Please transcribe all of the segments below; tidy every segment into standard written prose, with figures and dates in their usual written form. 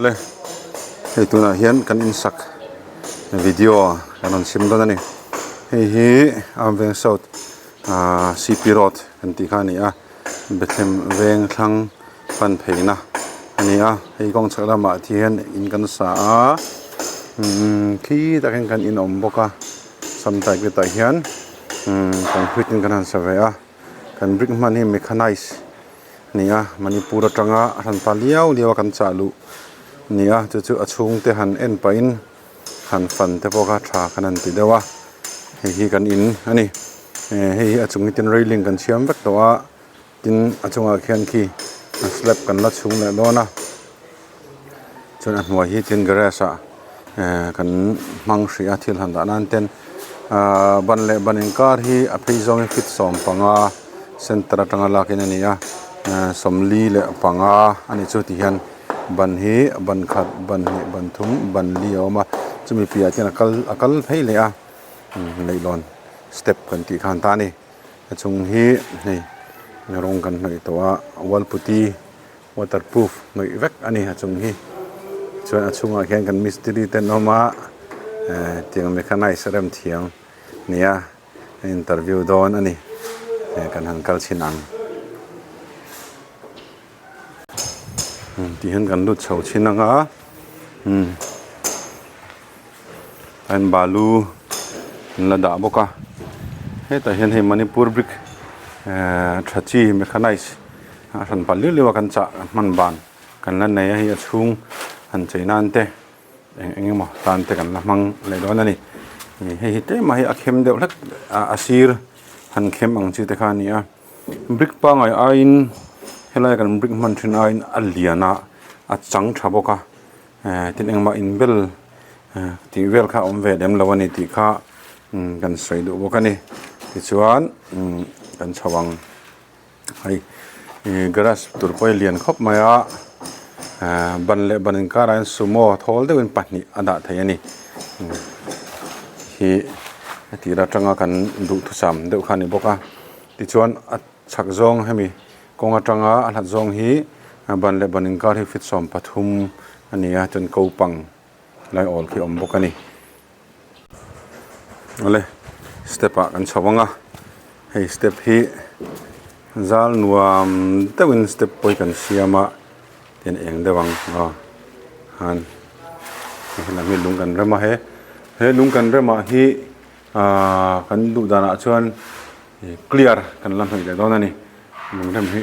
Awle, hei tunah hian kan insak video kan rawn sim dawn a ni. Hei hi Arm Veng South ahh C_P road kan tih kha a ni a, Bethlehem veng thlang pan pheina a ni a, hei kawng chhak lamah te hian in kan sa a, umm khi tak hian kan in a awm bawk a, samtai te tah hian umm concrete in kan han sa ve a. Kan brick hman hi mechanise a ni a Manipur atanga a hran pa liau liau a kan chah luh a ni a chu chu a chhungte han en pahin han fan te pawh kha tha kan han ti deuh a hei hi kan in a ni eh hei hi a chung hi tin railing kan siam vek tawh a tin a chungah khian khi slab kan la chhung leh dawn a. Chuan a hnuai hi tin garage ah eh kan hmang hrih a thil han dah nan ten ahh ban leh ban inkar hi a phei zawng hi feet 15 center atanga lak in a ni a eh 45 a ni chu ti hian ban hi ban khat ban hnih ban thum ban li a awm a chumi piahah chuan a kal a kal phei leh a leihlawn step kan tih khan ta a ni a chung hi hei rawng kan hnawih tawh a wall putty. Waterproof hnawih vek a ni a chung hi chuan a chhungah khian kan mistiri te an awm a eh tiang mechanise rem thiam nia interview dawn a ni eh kan han kal chhin ang tih hian kan lut chho chhin ang a umm an balu an la dah bawk a hetah hian hei manipur brick ehh tha chi mechanise a hran pah liau liau a kan chah hman ban kan la nei a hei a chhung han chei nan te eng eng emaw tan te kan la hmang leh dawn a ni hei hi tlem a hei a khem deuh hlek a sir han khem ang chi te kha a ni a brick pangngai aiin helai kan brick hman thin aiin a lian a a chang tha bawk a. Eh tin engmah inbel eh tih vel kha a awm ve lem lo a ni tih kha umm kan sawi duh bawk a ni tichuan umm kan chho ang hei ih garage tur pawh hi lian khawp mai a eh ban leh ban inkarah hian sumo thawl deuhin pahnih a dah thei a ni hi a tir atanga kan duhthusam deuh kha a ni bawk a tichuan a chhak zawng hemi. Kawng atanga a hlat zawng hi ban leh ban inkar hi feet 13 a ni a chuan ko pang lai awl khi a awm bawk a ni. Awle step ah kan chho ang a hei step hi zal nuam deuhin step pawh hi kan siam a tian eng deuh ang aw han helam hi lung kan rem a he he lung kan rem ah hi ahh kan duh danah chuan clear kan la hnawih leh dawn a ni lungrem hi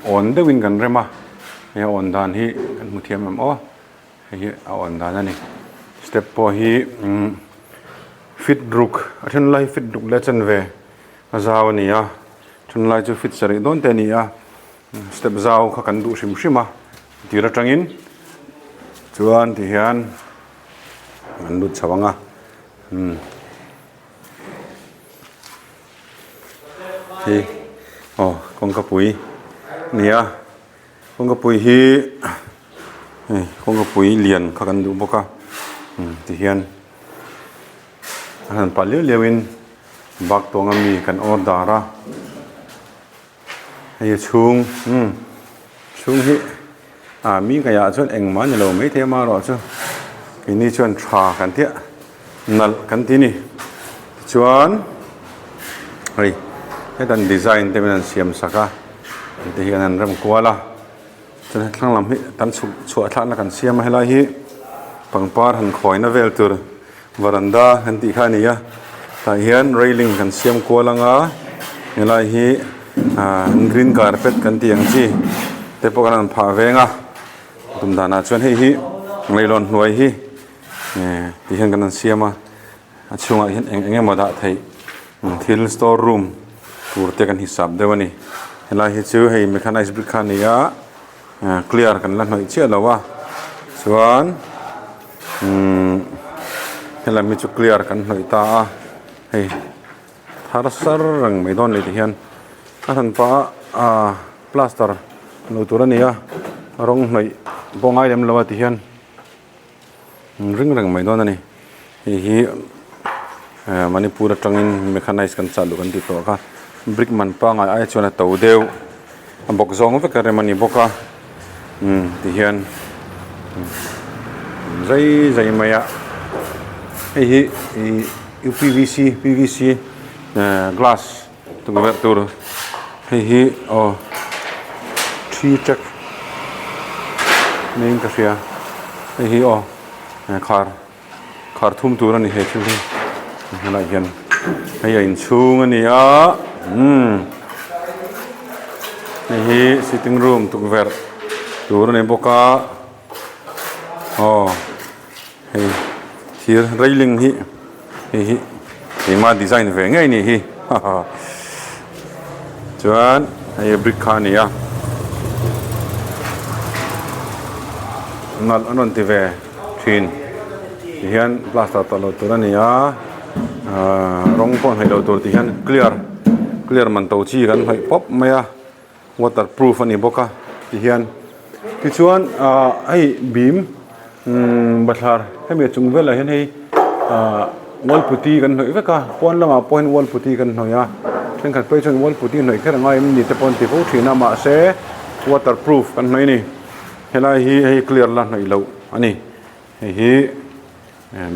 awn deuhin kan rem a he awn dan hi kan hmu thiam em aw hei hi a awn dan a ni step pawh hi feet ruk a then lai feet ruk leh chanve a zau a ni a then lai chu feet sarih dawn te a ni a step zau kha kan duh hrim hrim a tir atangin chuan tihian an lut chho ang a umm. Hei aw kawngka pui a ni a kawngka pui hi hei kawngka pui lian kha kan duh bawk a tihian a han pah liau liau in bak tawng ami kan order a hei a chhung umm chhung hi ah mi ngaihah chuan engmah a ni lo maithei amaherawhchu keini chuan tha kan tia nalh kan ti a ni tichuan hei hetan design te min an siam sak a hei te hian an rem kual a chuan he thlang lam hi kan chhuk chhuah thlakna kan siam a helai hi pangpar han khawina vel tur Varanda kan tih kha a ni a tah hian railing kan siam kual ang a helai hi ah green carpet kan tih ang chi te pawh kan rawn phah veng a tum danah chuan hei hi leihlawn hnuai hi eh ti hian kan rawn siam a a chhungah hian eng eng emaw dah theih thil store room tur te kan hisap deuh a ni helai hi chu hei mechanized brick kha a ni a clear kan la hnawih chiah lo a chuan umm helam hi chu clear kan hnawih ta a hei thar sar reng mai dawn leh ti hian a hran pah a ah plaster lo tur a ni a rawng hnawih pawh ngai lem lo a ti hian. Ring reng mai dawn a ni hei hi eh Manipur atangin mechanise kan chah luh kan tih tawh kha brick man pangai ai chuan a to deuh a bawk zawng vek a rem a ni bawk a umm tihian. Zai zai mai a hei hi ih upvc pvc glass tukverh tur hei hi aw thi track niin ka hria hei hi aw khar khar thum tur a ni he thil hi helaiah hian hei a inchhung a ni a umm hei hi sitting room tukverh tur a ni bawk a aw hei thir railing hi hei hi keima design ve ngei a nih hi haha chuan hei brick kha a ni a nalh an rawn ti ve. thin ti hian plaster tawh loh tur a ni a ahh rawng pawh hnaih loh tur ti hian clear clear man to chi kan hnawih pawp mai a water proof a ni bawk a ti hian tichuan ahh hei bim umm bathlar hemi a chung velah hian hei ahh wall putty kan hnawih vek a pawn lamah pawh hian wall putty kan hnawih a thenkhat phei chuan wall putty hnawih kher a ngai em ni te pawh an ti fo thin a mahse water proof kan hnawih a ni. Helai hi hei clear la hnaih loh a ni hei hi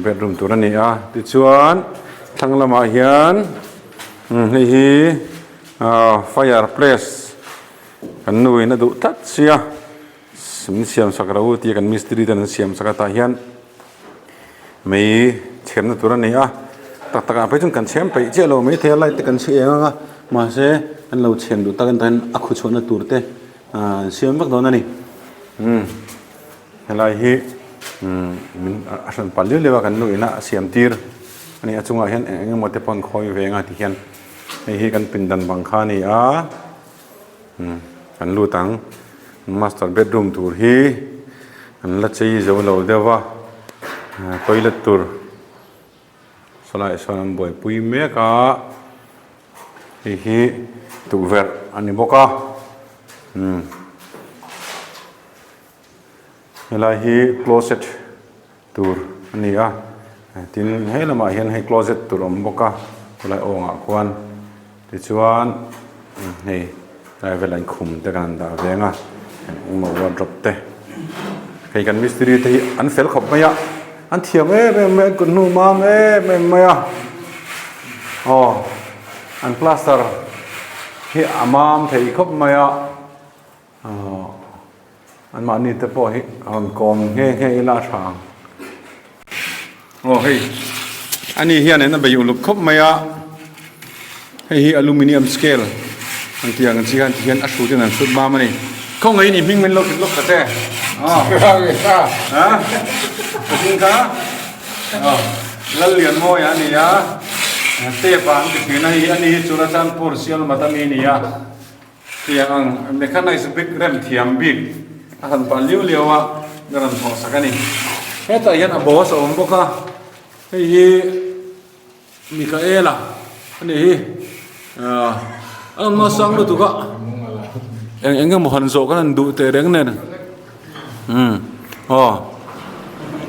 bedroom tur a ni a tichuan thlang lamah hian hei hi ah fire place kan nu in a duh tlat sia min siam sak ro tia kan mistiri ten an siam sak a tah hian mei chhemna tur a ni a tak takah phei chuan kan chhem peih chiah lo maithei a light te kan chhi eng ang a mahse an lo chhem duh tak a ni tah hian a khu chhuahna tur te. Ahh an siam vak dawn a ni umm helai hi umm min a hran pal liau liau a kan nu ina a siam tir a ni a chungah hian eng eng emaw te pawh an khawi ve anga tihian hei hi kan pindan bang kha a ni a umm kan lut ang master bedroom tur hi an la chei zo lo deuh a toilet tur. Sawlaiah sawn an buaipui mek a, hei hi tukverh a ni bawk a, umm helai hi closet tur a ni a, tin he lamah hian hei closet tur a awm bawk a, helai awngah khuan tichuan hei Tlai velah in khum te kan han dah veng a engemaw wardrobe te hei kan mistiri te hi an fel khawp mai a an thiam em em mai a an kut hnu mam em em mai a aw an plaster hi a mam thei khawp mai a aw anmahni te pawh hi rawn kawm nghe nghe ila a tha ang. Aw hei ani hianin a bei uluk khawp mai a hei hi aluminium scale an tih ang chi khan ti hian a hrut in an hrut mam a ni khawngaih in i hming min lo hrilh lawk ta che aw ha ka hming kha aw Lallianmawia a ni a tape ah an ti thin a hei hi ani hi Churachandpur Sialmat ami a ni a. Tiang ang mechanized bik rem thiam bik a han pah liau liau a ka rawn thawh sak a ni. Hetah hian a boss a awm bawk a, hei hi Mikaela a ni hi a awm nasang lutuk a, eng eng emaw han zawh khan an duh teh reng nen umm aw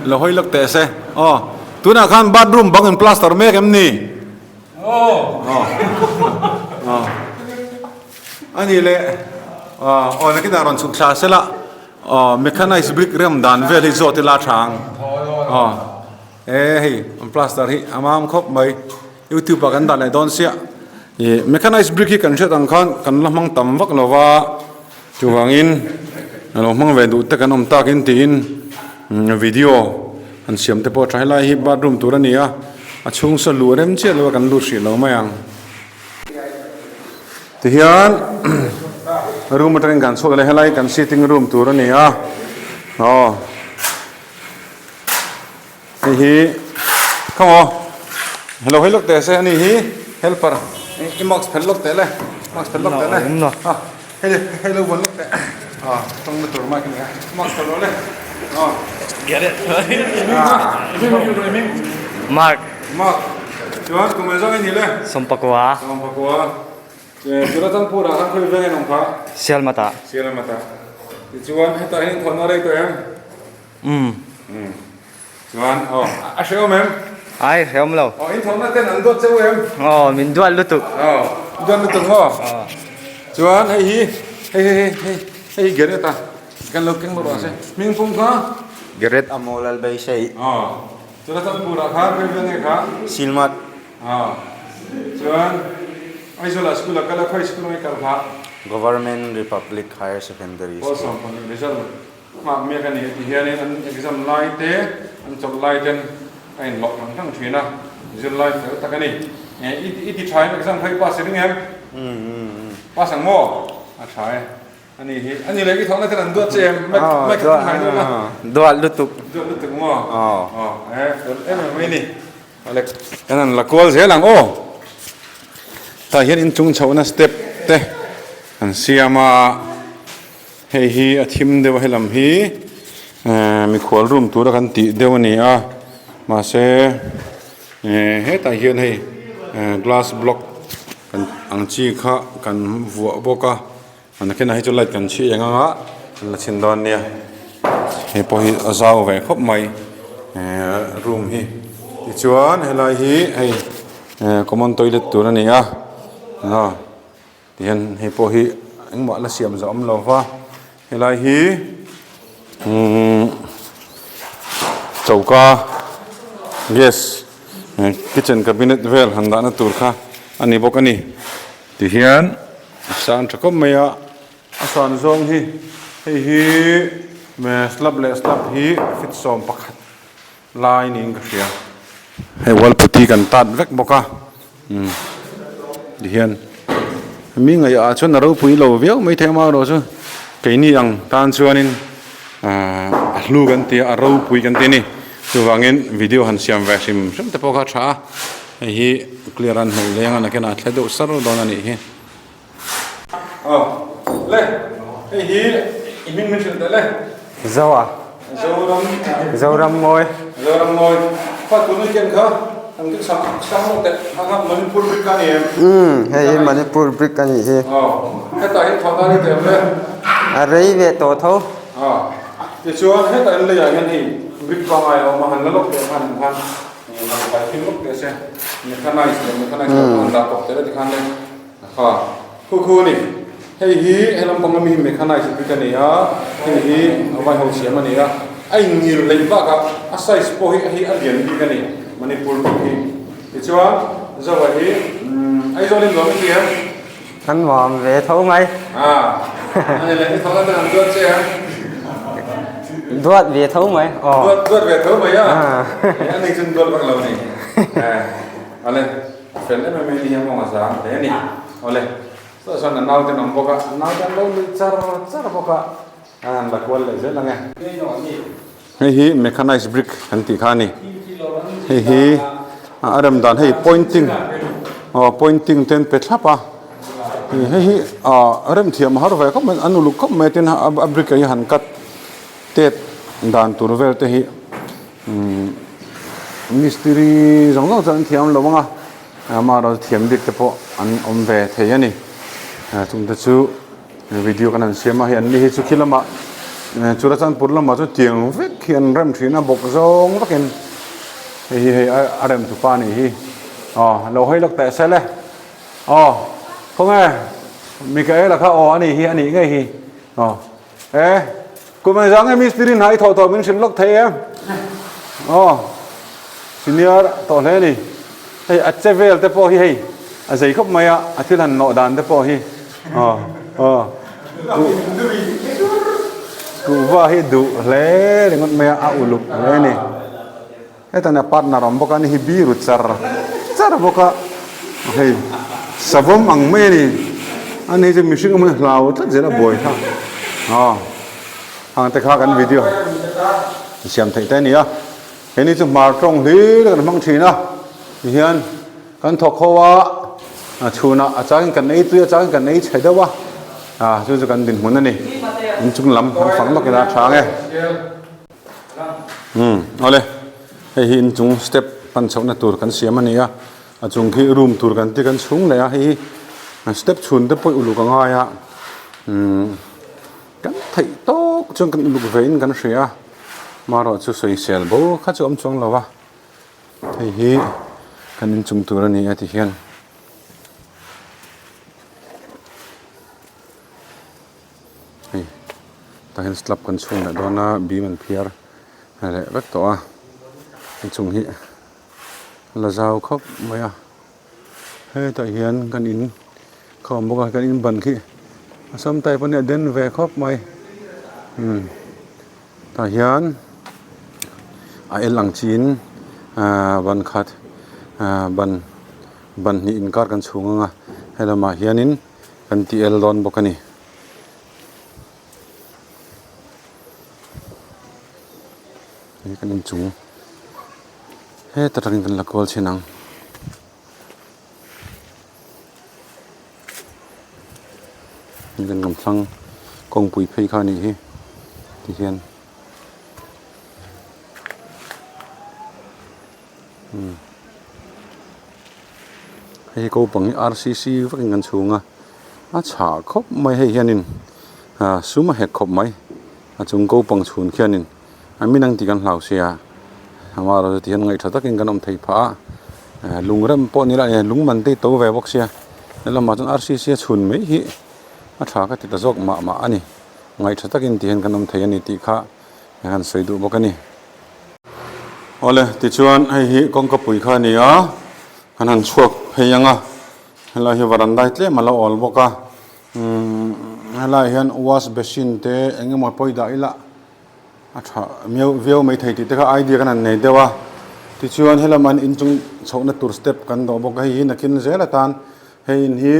lo hawi lawk teh se aw tunah khan bathroom bang in plaster mek em ni? A nih leh aw nakinah rawn chhuk thla sela aw mechanized brick rem dan vel hi zawt ila a tha ang aw e hei an plaster hi a mam khawp mai youtube ah kan dah leh dawn sia ih mechanized brick hi kan hriat ang khan kan la hmang tam vak lo va chuvangin a lo hmang ve duh te kan awm takin tiin video an siam te pawh a tha helai hi bathroom tur a ni a a chhung saw luh rem chiah lo a kan lut hrih lo mai ang tihian room atangin kan chhuak leh helai kan sitting room tur a ni a aw. Hei hi come on hello hei lawk teh se ani hi helper i mask phelh lawk teh le mask phelh lawk teh le a hei hei lo vuan lawk teh a tawng na tur mic ania mask phelh rawh le a get it mark mark chuan kum engzah nge ni le sawmpakua sawmpakua Churachandpur ah khan khawi veng in awm kha Sialmata Sialmata tichuan hetah hian thawhna rei tawh em Umm. Umm. Chuan aw a hrehawm em? Ai hrehawm lo. Aw in thawhna ten an duat cheu em? Aw min duat lutuk. Aw duat lutuk maw? Aw. Chuan hei hi hei hei hei hei hei Gareth a kan lo keng lawk rawh se. Hming pum kha? Gareth Amo Lalbeisei. Aw. Churachandpur-ah khan khawi vel nge kha? Silmat. Aw. Chuan Aizawl-ah school-ah kal a, khawi school nge kal kha? Government Republic Higher Secondary School. Pawl 12 result nghak mek a ni ti hianin an exam lai te, an chawlh lai ten a inlawh rang rang thin a, zirlai fel tak a ni. I ti tha em exam kha i pass i ring em? Pass ang maw? A tha e. A ni hi, a ni leh i thawhna ten an duat che em? Mic mic a hai dawn a. Duat lutuk. Duat lutuk maw? Aw e fel em em mai ni. Alex kan han la kual zel ang aw. Tah hian inchung chhohna step te an siam a, hei hi a thim deuh a helam hi mikhual room tura kan tih deuh a ni a, mahse hetah hian hei glass block kan ang chi kha kan vuah bawk a. Nakinah hi chu light kan chhi eng anga kan la chhin dawn nia hei pawh hi a zau ve khawp mai ehh room hi tichuan helai hi hei ehh common toilet tur a ni a aw tihian hei pawh hi engmah la siam zawh awm lo va helai hi umm choka gas kitchen cabinet vel han dahna tur kha a ni bawk a ni tihian. A san tha khawp mai a, a san zawng hi hei hi slab leh slab hi feet 11 lai niin ka hria hei wall putty kan tat vek bawk a umm tihian mi ngaihah chuan a ropui lo viau maithei amaherawh chu keini ang tan chuanin ahh a hlu kan ti a a ropui kan ti a ni chuvangin video han siam ve hrim hrim te pawh kha a tha a. Hei hi clear an hnawih leng a nakinah a thle deuh sar dawn a nih hi. Aw le hei hi i hming min hrilh teh le. Zoa. Zoram. Zoram Ngawi. Zoram Ngawi. Kha tun weekend kha kan kik sang sang lawk teh kha kha Manipur brick a ni em? Umm hei hi Manipur brick a nih hi. Aw hetah hi thawh dan i tel le. A rei ve tawh tho. Aw tichuan hetah in leiah hian hei brick pangngai a awm a han la lawk teh khan khan. Khu khu a ni hei hi he lampang ami hi mechanized bik a ni a hei hi a vai ho siam a ni a a inngil leh bakah a size pawh hi hei a lian bik a ni Manipur bik hi tichuan Zoa hi Aizawl in nuam i ti em? An nuam ve tho mai. A ni leh i thawhna ten an duat che em? Duat ve tho mai aw. Duat duat ve tho mai a. A ni chun duat vak lo ni. Ale fel em em hi mawng a zang hle a ni. Awle saw sawn a nau ten awm bawk a, a nau ten lo nui char char bawk a, a han la kual leh zel ang e. Hei hi mechanized brick kan tih kha a ni. Hei hi a rem dan hei pointing aw pointing te an pe thlap a. Hei hi ah rem thiam a har ve khawp mai an uluk khawp mai tin a brick ah hi han cut tet dan tur vel te hi umm mistiri zawng zawng chuan an thiam lo ang a amaherawhchu thiam bik te pawh an awm ve thei a ni. Chungte chu. Video kan han siam a hei an ni hi chu khi lamah Churachandpur lamah chu tiang vek hi an rem thin a bawk zawng vakin hei hi hei a rem tu pa nih hi aw lo hawi lawk teh sel e aw khawnge Mikaela kha aw a nih hi a nih ngei hi aw e kum engzah nge mistiri hna i thawh tawh min hrilh lawk thei em aw senior tawh hle a ni. Hei a che vel te pawh hi hei a zei khawp mai a, a thil han nawh dan te pawh hi aw aw kuhva hi duh hle ringawt mai a, a uluk hle a ni. Hetah hian a partner awm bawk a, ani hi biru char char bawk a, hei savawm ang mai a ni, ani hi chu mihring awm hi hlau tlat zel a buai kha aw hang te kha kan video siam theih te a ni a. He ni chu hmar tawng hlir kan hmang thin a, tihian kan thawk ho a, a chhunah a changin kan ei tui a changin kan ei chhe deuh a, ah chu chu kan dinhmun a ni, inchung lam kan fang lawk ila a tha ang e. Umm awle, hei hi inchung step pan chhohna tur kan siam a ni a, a chung khi room tur kan ti kan chhung leh a, hei hi step chhun te pawh uluk a ngai a, umm. Kan theih tawk chuan kan uluk ve in kan hria a, marawh chu sawisel bo kha chu a awm chuang lo va, hei hi kan inchung tur a ni a ti hian. Hei tah hian slab kan chhung leh dawn a, beam an phiar leh vek tawh a inchung hi la zau khawp mai a hetah hian kan in kha awm bawk a kan in ban khi a sam type a nia den ve khawp mai umm tah hian a el ang chiin ahh ban khat ahh ban ban hnih inkar kan chhung ang a helamah hianin kan ti el dawn bawk a ni. Hei kan inchung heta tangin kan la kual chhin ang. Hei kan lam thlang kawngpui phei kha a nih hi tihian umm hei hi kopang hi R C C vakin kan chhung a a chhah khawp mai hei hianin ah sum a hek khawp mai a chung kopang chhun khianin a min ang tih kan hlau sia amaherawhchu tihian ngaihtha takin kan awm thei phah a eh lung rem pawh ni la eh lung man te hi to ve bawk sia helamah chuan R C C a chhun mai hi a tha ka ti ta zawk mah mah a ni ngaihtha takin tihian kan awm thei a ni tih kha han sawi duh bawk a ni. Awle tichuan hei hi kawngka pui kha a ni a kan han chhuak phei ang a helai hi varandai tlem a lo awl bawk a umm helaiah hian wash basin te eng emaw pawi dah ila a tha miau viau mai thei tih te kha idea kan han nei deuh a tichuan helamah hian inchung chhohna tur step kan dawh bawk a hei hi nakin zel atan hei in hi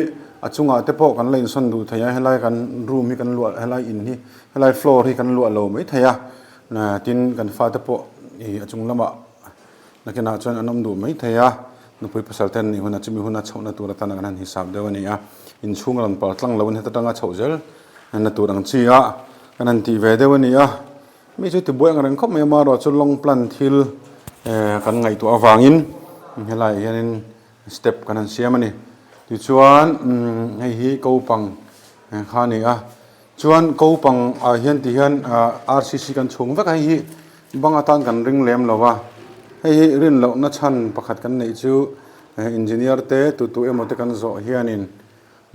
a chungah te pawh kan la insawn duh thei a helai kan room hi kan luah helai in hi helai floor hi kan luah lo mai thei a. Tin, kan fate pawh ih a chung lamah nakinah chuan an awm duh mai thei a, nupui pasal te an nih hunah chumi huna chhohna tur atana kan han hisap deuh a ni a, inchhung a rawn pal tlang lo in heta tanga chhoh zel na tur ang chi a kan han tih ve deuh a ni a, mi chu tibuai ang reng khawp mai amaherawh chu long plan thil eh kan ngaihtuah avangin helaiah hianin step kan han siam a ni. Tichuan hei hi kopang kha a ni a. Chuan kopang ah hian ti hian RCC kan chhung vek a, hei hi bang atan kan ring lem lo va, hei hi rin loh na chhan pakhat kan neih chu engineer te tu tu emaw te kan zawh hianin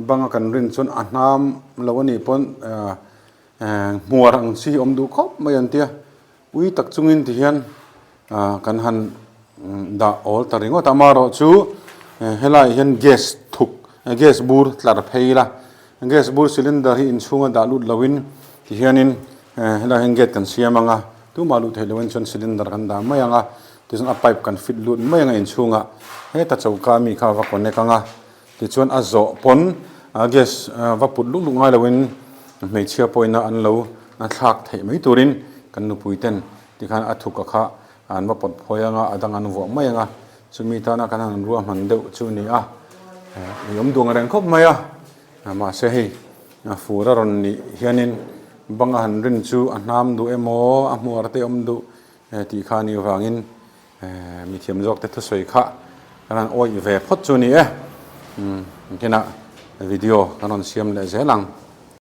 bang a kan rin chuan a hnam lo a nih pawn hmuar ang chi hi awm duh khawp mai an tia, ui tak chungin ti hian kan han dah awl ta ringawt a, amaherawh chu helaiah hian gas thuk gas bur tlar phei ila gas bur cylinder hi inchhunga dah lut loin tihianin helaiah hian gate kan siam ang a tumah luh theih loin chuan cylinder kan dah mai ang a tichuan a pipe kan fit lut mai ang a inchhungah heta choka mi kha a va connect ang a tichuan a zawh pawn gas va put luk luk ngai loin hmeichhia pawhin an lo thlak theih mai turin kan nupui ten Tikhan a thuk a kha an va pawt phawi ang a, a dang an vuah mai ang a, chumi tana kan han ruahman deuh chu a ni a, i awm duh ang reng khawp mai a, mahse hei fur a rawn nih hianin bang a han rin chu a hnam duh emaw a hmuar te awm duh tih kha a nih avangin mithiam zawk te thusawi kha kan han awih ve phawt chu a ni e, engtinah video kan rawn siam leh zel ang.